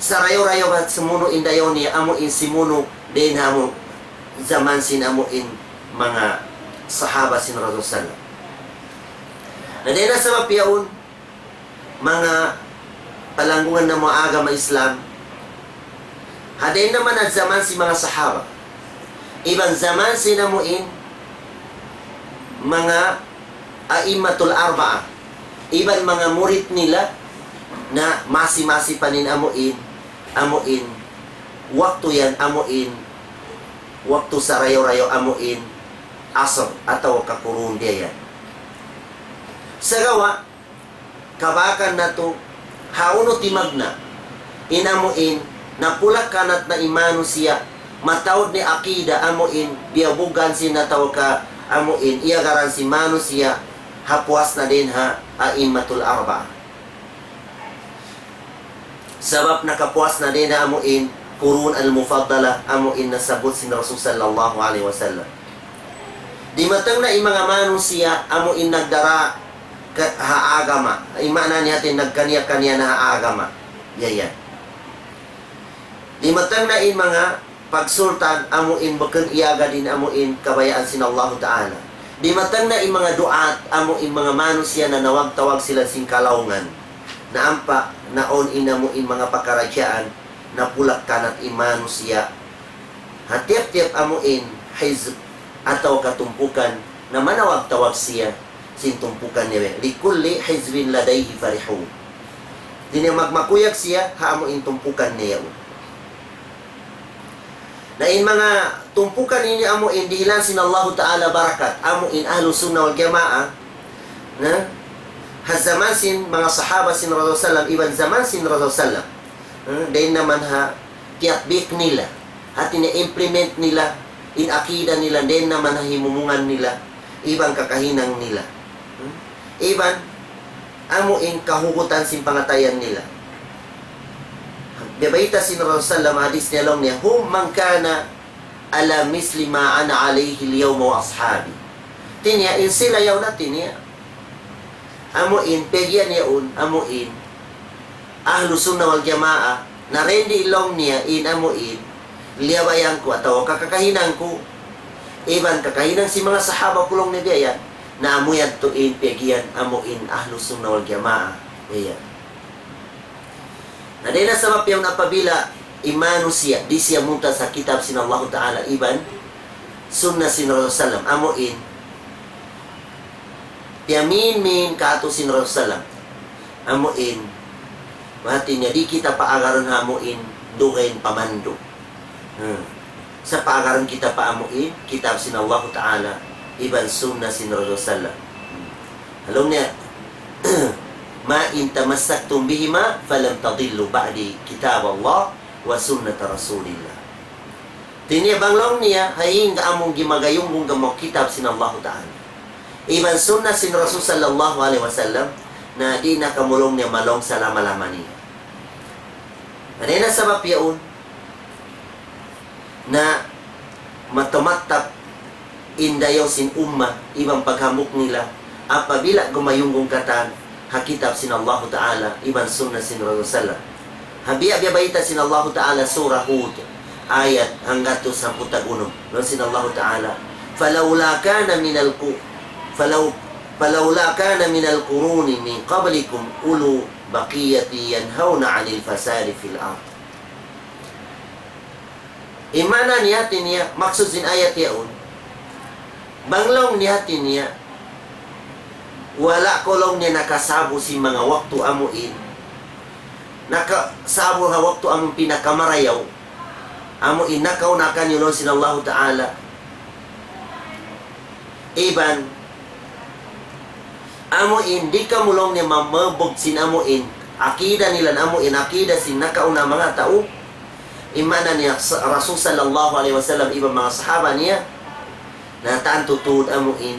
sarayaw-rayaw ba simunu' in dayaw niya, amu in simunu' dayn ha amu jaman sin amu in manga sahaba sin Rasul sallam. Na dayn ha sabab yaun, Manga palanggungan namu' agama Islam, ha dayn naman ha jaman sin manga sahaba, iban jaman sin amu in manga a'immatul arba'a, iban manga murid nila, na masi-masi pa in amu in, amu in waktu yan, amu in waktu sarayaw-rayaw, amu in asr atawa ka kurun biya' yan. Sagawa', kabakan natu', hawnu timagna', in amu in, napulak-kanat na in manusiya', mataud na in akida amu in, biyabugan sin atawa ka amu in, iyagaran sin manusiya', ha puas na dayn ha a'immatul arba'a. Sabab nakapuas na dayn ha amu in, qurun al-mufaddala, amu in nasabbut sin Rasul sallallahu alayhi wasallam. Dimatang na in manga manusiya' amu in nagdara ka, ha agama. In maana niya hati nagkaniya-kaniya na ha agama. Yan, yan. Dimatang na in manga pagsultan amu in bukun iyagad in amu in kabayaan sin Allahu Ta'ala. Dimatang na in manga du'at amu in manga manusiya' nanawag-tawag sila sin kalaungan. Na ampa, na awn in amu in manga pakaradjaan, napulak-kanat in manusiya'. Ha tiyap-tiyap amu in hizb atawa ka tumpukan na manawag-tawag siya sin tumpukan niya. لكل حزب لديهم فرحون. Di' niya magmakuyag siya ha amu in tumpukan niya yaun. Na in manga tumpukan ini amu in dihilan sin Allahu Ta'ala barakat, amu in Ahlus Sunnah wal Jamaah, na, ha jaman sin manga sahaba sin Rasul sallam, iban jaman sin Rasul sallam. Hmm, dayn naman ha tiyatbik nila, hati niya implement nila, in akida nila, dayn naman ha himumungan nila, iban kakahinang nila. Hmm? Iban, amu in kahugutan sin pangatayan nila. Biyabayta' sin Rasul sallam hadis niya laung niya, هم من كان على مثل ما أنا عليه اليوم وأصحابي. Hati niya, in sila yaun hati niya. Amu in, piyag-iyan yaun, amu in. Ahlus Sunnah wal Jamaah, na rendi laung niya in amu in, liyabayan ku atawa ka kakahinang ku, iban kakahinang sin manga sahaba ku laung niya biya' yan, na amu yadtu in piyag-iyan amu in Ahlus Sunnah wal Jamaah. Biya' yan. Na dayn ha sabab yaun apabila in manusiya', di' siya muntas ha kitab sin Allahu Ta'ala iban sunnah sin Rasul sallam, amu in, piyamin-min kātu' sin Rasul sallam. Amu in, hati niya di' kita paagarun ha amu in dugaing pamandu'. Hmm. Sa' paagarun kita pa amu in kitab sin Allahu Ta'ala, iban sunnah sin Rasul sallam. Hmm. Laung niya, ما إن تمسكتم بهما فلن تضلوا بعدي كتاب الله وسنة رسول الله. Hati niya bang laung niya, ha hingga amu in gimagayunggung kamu kitab sin Allahu Ta'ala. Iban sunnah sin Rasul sallallahu alayhi wasallam, na di' na kamu laung niya malung salama-lama niya. Dayn ha sabab yaun, na matamattap in dayaw sin umma, iban paghambuuk nila, apabila gumayunggung katan, ha kitab sin Allahu Ta'ala, iban sunnah sin Rasul sallam. Ha biya' biyabayta' sin Allahu Ta'ala Surah Hud, ayat hanggatus samput tag unum. Laung sin Allahu Ta'ala, فلولا كان من القو-، فلو-، فلولا كان من القرون من قبلكم أولو بقية ينهون عن الفساد في الأرض. In maana niya hati niya, maksud sin ayat yaun, bang laung niya hati niya, wala' kaw laung niya nakasabu sin manga waktu amu in, nakasabu ha waktu amu in pinakamarayaw, amu in nakauna kaniyu laung sin Allahu Ta'ala. Iban, amu in, di' kamu laung niya mamabug sin amu in akida nila, amu in akida sin nakauna manga tau. In maana niya, sa-, Rasul sallallahu alayhi wasallam, iban manga sahaba niya, na tantu tuud amu in,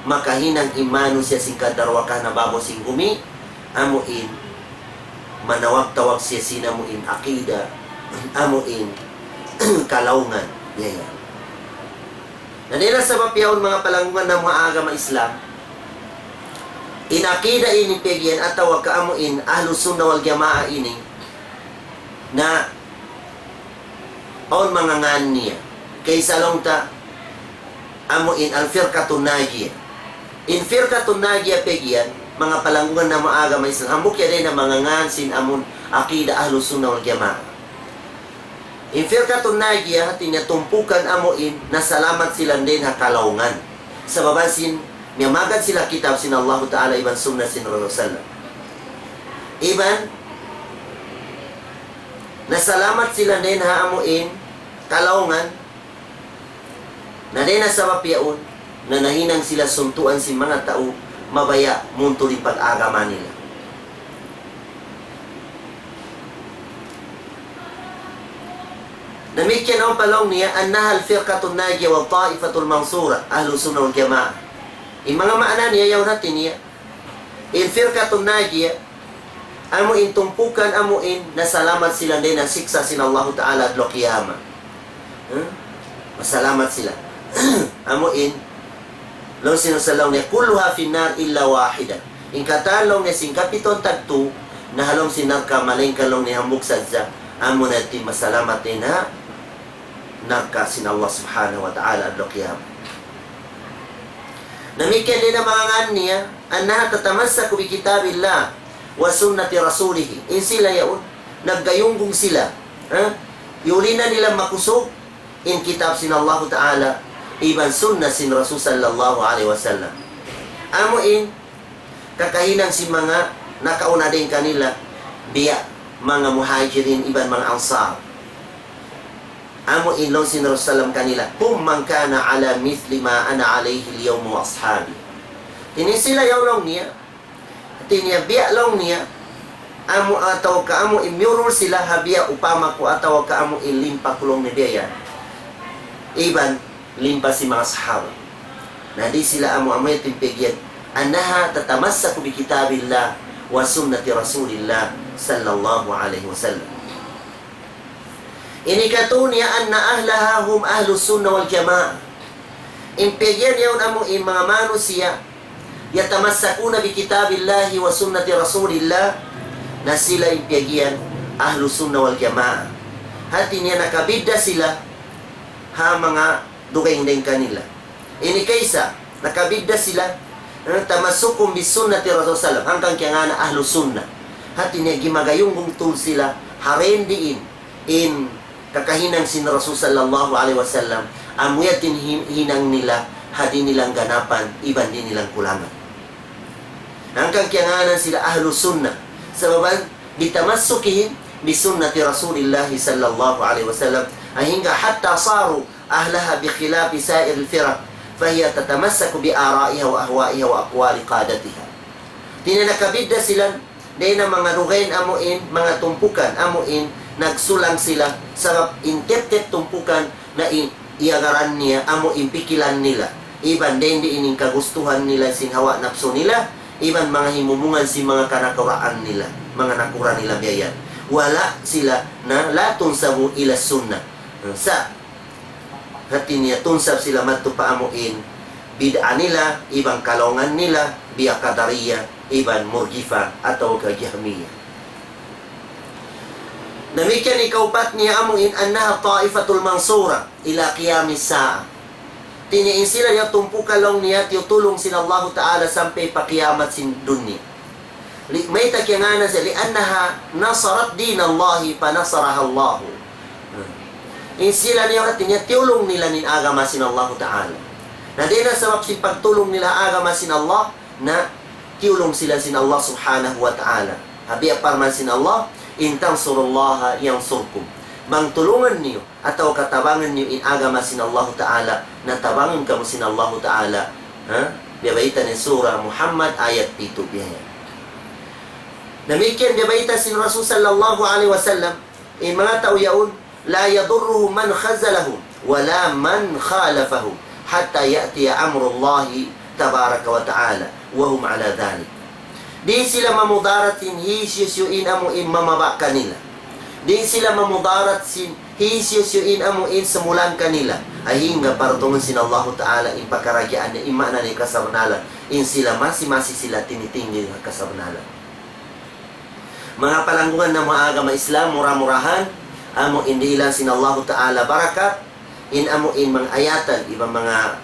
makahinang in manusiya' sin kadarwakan ha babaw sin gumi, amu in, manawag-tawag siya sin amu in akida, amu in, kalaungan. Yan, yan. Na dayn ha sabab yaun manga palanggungan namu' ha agama Islam, in akida ini piyag-iyan atawa ka amu in Ahlus Sunnah wal Jamaah ini, na awn manga ngan niya. Kaysa laung ta, amu in Al-Firqatun Najiyah. In Firqatun Najiyah piyag-iyan, Manga palanggungan namu' agama Islam, hambuuk yadtu na manga ngan sin amun aqida Ahlus Sunnah wal Jamaah. In Firqatun Najiyah, hati niya tumpukan amu in nasalamat sila dayn ha kalaungan. Sabab sin miyamagad sila kitab sin Allahu Ta'ala iban sunnah sin Rasul sallam. Iban nasalamat sila dayn ha amu in kalaungan. Na dayn ha sabab yaun, na nahinang sila suntuan sin manga tau mabaya' muntul in pag-agama nila. Damikkiyan awn pa laung niya, أنها الفرقة الناجية والطائفة المنصورة، أهل السنة والجماعة. In manga maana niya yaun, hati niya, in Firqatun Najiyah, amu in tumpukan, amu in nasalamat sila dayn ha siksa' sin Allahu Ta'ala adlaw qiyamah. Hmm? Masalamat sila. Amu in, laung sin Rasul laung niya, كلها في النار إلا واحدة. In katan laung niya sin kapitu tagtu, na ha lawm sin narka' malaingkan laung niya hambuuk sadja, amu na in masalamat dayn ha narka' sin Allah Subhanahu wa Ta'ala adlaw qiyamah. Damikkiyan dayn ha manga ngan niya, أنها تتمسك بكتاب الله وسنة رسوله. In sila yaun, naggayunggug sila. Ha? Iyuli na nila makusug in kitab sin Allahu Ta'ala, iban sunnah sin Rasul sallallahu alayhi wasallam. Amu in, kakahinang sin manga nakauna dayn kanila, biya' manga Muhajirin iban manga Ansar. Amu in laung sin Rasul sallam kanila, هم من كان على مثل ما أنا عليه اليوم وأصحابي. Ini sila yaun laung niya, hati niya biya' laung niya, amu atawa ka amu in miyurul sila ha biya' upama ku atawa ka amu in limpa ku laung niya biya' yan. Iban limpa sin manga sahaba. Na di' sila amu-amu yadtu in piyag'iyan, أنها تتمسك بكتاب الله وسنة رسول الله صلى الله عليه وسلم. Ini katu' niya أن أهلها هم أهل السنة والجماعة. In piyag'iyan yaun amu in manga manusiya', يتمسكون بكتاب الله وسنة رسول الله, na sila in piyag'iyan Ahlus Sunnah wal Jamaah. Hati niya nakabidda' sila ha manga dugaing dayn kanila. Ini kaisa, nakabidda' sila, eh, تمسكهم بسنة رسول صلى الله عليه وسلم. Hangkan kiyangānan Ahlus Sunnah. Hati niya gimagayunggug tuud sila ha dayn diin in kakahinang sin Rasul sallallahu alayhi wasallam, amu yadtu in hin-, hinang nila, ha di' nila ganapan, iban di' nila kulangan. Hangkan kiyangānan sila Ahlus Sunnah. Sabab بتمسكهم بسنة رسول الله صلى الله عليه وسلم. Sahingga حتى صاروا أهلها بخلاف سائر الفرق، فهي تتمسك بآرائها وأهوائها وأقوال قادتها. Hati niya nakabidda' sila dayn ha manga dugaing amu in, manga tumpukan amu in, nagsulang sila, sabab in tiyap-tiyap tumpukan na in, iyagaran niya amu in pikilan nila. Iban dayn diin in kagustuhan nila sin hawa napsu nila, iban manga himumungan sin manga kanakuraan nila, manga nakura' nila biya' yan. Wala' sila na لا تنسب إلى السنة. Sa' hati niya tunsab sila madtu pa amu in bid'a nila, iban kalaungan nila, biya' Qadariyah, iban Murjiffah, atawa ka Jahmiyah. Damikkiyan ikaupat niya amu in أنها الطائفة المنصورة إلى قيام الساعة. Hati niya in sila yan tumpukan laung niya tiyutulung sin Allahu Ta'ala sampay pa kiyamat sin dunya. Li-, mayta' kiyangānan siya, لأنها نصرت دين الله فنصرها الله. Hmm. In sila niya hati niya tiyulung nila in agama sin Allahu Ta'ala. Na dayn ha sabab sin pagtulung nila agama sin Allah, na tiyulung sila sin Allah Subhanahu wa Ta'ala. Ha biya' parman sin Allah, إن تنصروا الله ينصركم. Bang tulungan niyu atawa ka tabangan niyu in agama sin Allahu Ta'ala, na tabangan kamu sin Allahu Ta'ala. Ha? Biya' bayta' ha Surah Muhammad ayat pitu biya' yan. Damikkiyan biya' bayta' sin Rasul sallallahu alayhi wasallam, in manga tau yaun, لا يضرهم من خذلهم ولا من خالفهم حتى يأتي أمر الله تبارك وتعالى وهم على ذلك. Di' sila mamudarat sin hisiyu-siyu in amu in mamaba' kanila. Di' sila mamudarat sin hisiyu-siyu in amu in sumulang kanila. Sahingga partungun sin Allahu Ta'ala in pakaradjaan niya, in maana niya kasabnalan. In sila masi-masi sila tinitinggi ha kasabnalan. Manga palanggungan namu' agama Islam, mura-murahan, amu in dihilan sin Allahu Ta'ala barakat, in amu in manga ayatan, iban manga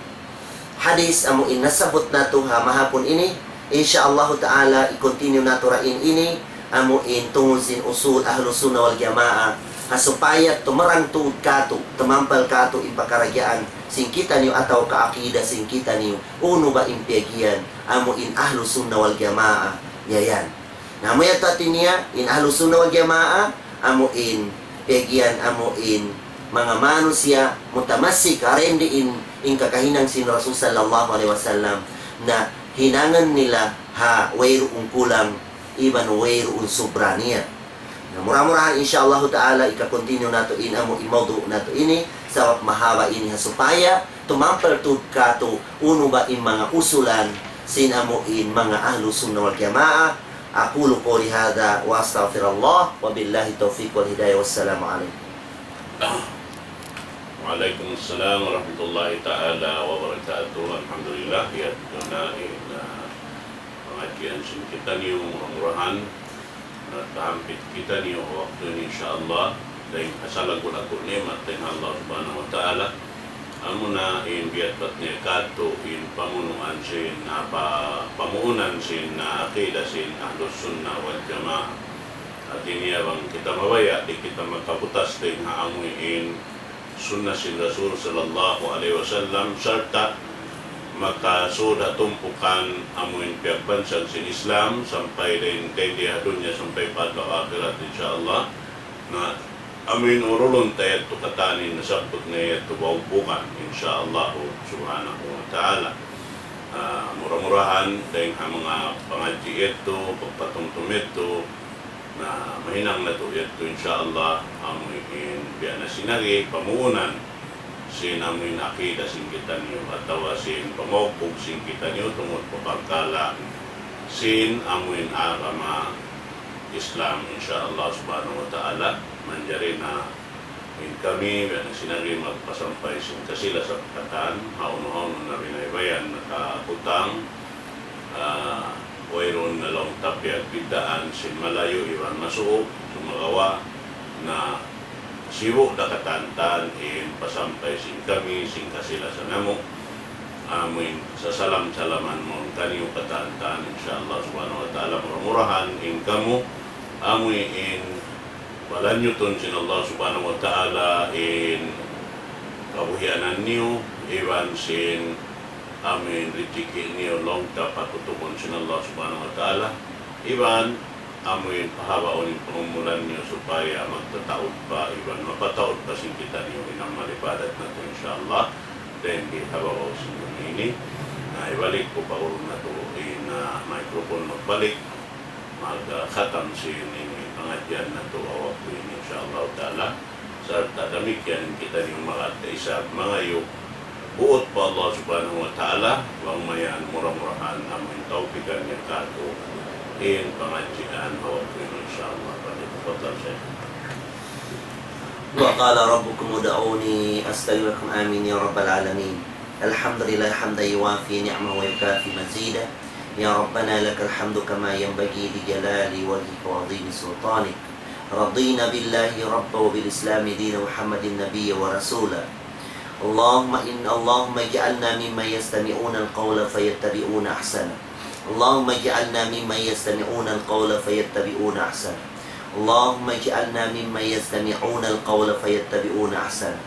hadith, amu in nasabbut natu' ha mahapun ini, Insha Allahu Ta'ala, i-continue natu' ra in ini, amu in tungud sin usul Ahlus Sunnah wal Jamaah, ha supaya tumarang tuud katu', tumampal katu' in pakaradjaan sin kitaniyu atawa ka akida sin kitaniyu, unu ba in piyagiyan, amu in Ahlus Sunnah wal Jamaah, ya yan. Na amu yadtu hati niya, in Ahlus Sunnah wal Jamaah, amu in, piyagiyan amu in, manga manusiya' mutamassik, ha rendi in, in kakahinang sin Rasul sallallahu alayhi wasallam, na hinangun nila ha wayruun kulang, iban wayruun subra niya. Na mura-murahan insha Allahu Ta'ala ika-continue natu' in amu in mawdu' natu' ini, sabab mahaba' ini ha supaya tumampal tuud katu' unu ba in manga usulan sin amu in manga Ahlus Sunnah wal Jamaah. أقول قولي هذا وأستغفر الله وبالله التوفيق والهداية والسلام عليكم. Wa alaykum assalam warahmatullahi ta'ala wabarakatuh. Alhamdulillah, yadtu na in, ah, pangadjian sin kitaniyu, mura-murahan na tahampit kitaniyu waktu ini, insha Allah. Dayn ha salaggu'-laggu' ni'mat dayn ha Allah Subhanahu wa Ta'ala. Amuna in biyatpat niya katu' in pamunuan sin, apa, pamuunan sin, ah, akida sin Ahlus Sunnah wal Jamaah. Hati niya bang kita mabaya', di' kita makabutas dayn ha amu in sunnah sin Rasul sallallahu alayhi wasallam, sarta' makasud ha tumpukan amu in piyagbansag sin Islam, sampay dayn, dayn di ha dunya sampay pa adlaw akhirat, insha Allah. Na amu in urulun ta yadtu katan in nasabbut na yadtu baugbugan, insha Allah subhanahu wa ta'ala. Ah, mura-murahan, dayn ha manga pangadji' yadtu, pagpatumtum yadtu, na mahinang natu' yadtu, insha Allah, amu in biya' na sin agi, pamuunan sin amu in akida sin kitaniyu, atawa sin pamaugbug sin kitaniyu, tungud pa pagkala' sin amu in agama Islam, insha Allah subhanahu wa ta'ala. Manjari na in kami, biya' na sin agi, magpasampay sin kasi-lasa pa katan, hawnu-hawnu na binaybayan, nakabutang, ah, wayruun na laung ta piyagbiddaan sin malayu' iban masuuk, sumagawa' na sibu' da katan-katan in pasampay sin kami, sin kasi-lasa namu'. Amu in sasalam-salaman mawn kaniyu katan-katan, insha Allah subhanahu wa ta'ala, mura-murahan in kamu, amu in palanyutun sin Allah subhanahu wa ta'ala in kabuhianan niyu, iban sin amu in rijiki' niyu laung ta patutubun sin Allah subhanahu wa ta'ala, iban amu in pahabaun in pangumulan niyu supaya magtataud pa, iban mapataud pa sin kitaniyu in amal ibadat natu', insha Allah. Dayn di ha babaw sin dunya ini. Na, ibalik ku pa guru natu' in, ah, microphone magbalik. Mag-, ah, khatam sin ini pangadjian natu' ha waktu ini, insha Allah ta'ala. Sarta' damikkiyan kitaniyu magad isab mangayu' buut pa Allah subhanahu wa ta'ala, bang mayan mura-murahan amu in tawpikan niya kātu' in pangadjian ha waktu ini, insha Allah. Falyatafaddal Shaykh. وقال ربكم ادعوني أستجب لكم. آمين يا رب العالمين. الحمد لله حمدا يوافي نعمه ويكافي مزيده. يا ربنا لك الحمد كما ينبغي لجلال وجهك وعظيم سلطانك. رضينا بالله ربا وبالإسلام دينا ومحمد نبيا ورسولا. اللهم إن، اللهم اجعلنا ممن يستمعون القول فيتبعون أحسنه. اللهم اجعلنا ممن يستمعون القول فيتبعون أحسنه. اللهم اجعلنا ممن يستمعون القول فيتبعون أحسنه.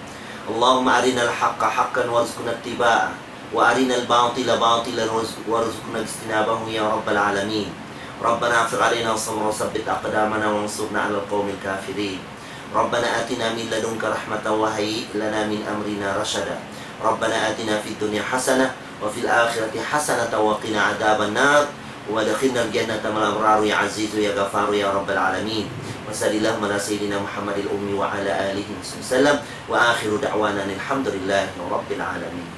اللهم أرنا الحق حقا وارزقنا اتباعه، وأرنا الباطل باطلا وارزق-، وارزقنا اجتنابه يا رب العالمين. ربنا أفرغ علينا صبرا وثبت أقدامنا وانصرنا على القوم الكافرين. ربنا آتنا من لدنك رحمة وهيئ لنا من أمرنا رشدا. ربنا آتنا في الدنيا حسنة وفي الآخرة حسنة وقنا عذاب النار. وأدخلنا الجنة مع الأبرار يا عزيز يا غفار يا رب العالمين. وصل اللهم على سيدنا محمد الأمي وعلى آله وصحبه وسلم. وآخر دعوانا أن الحمد لله رب العالمين.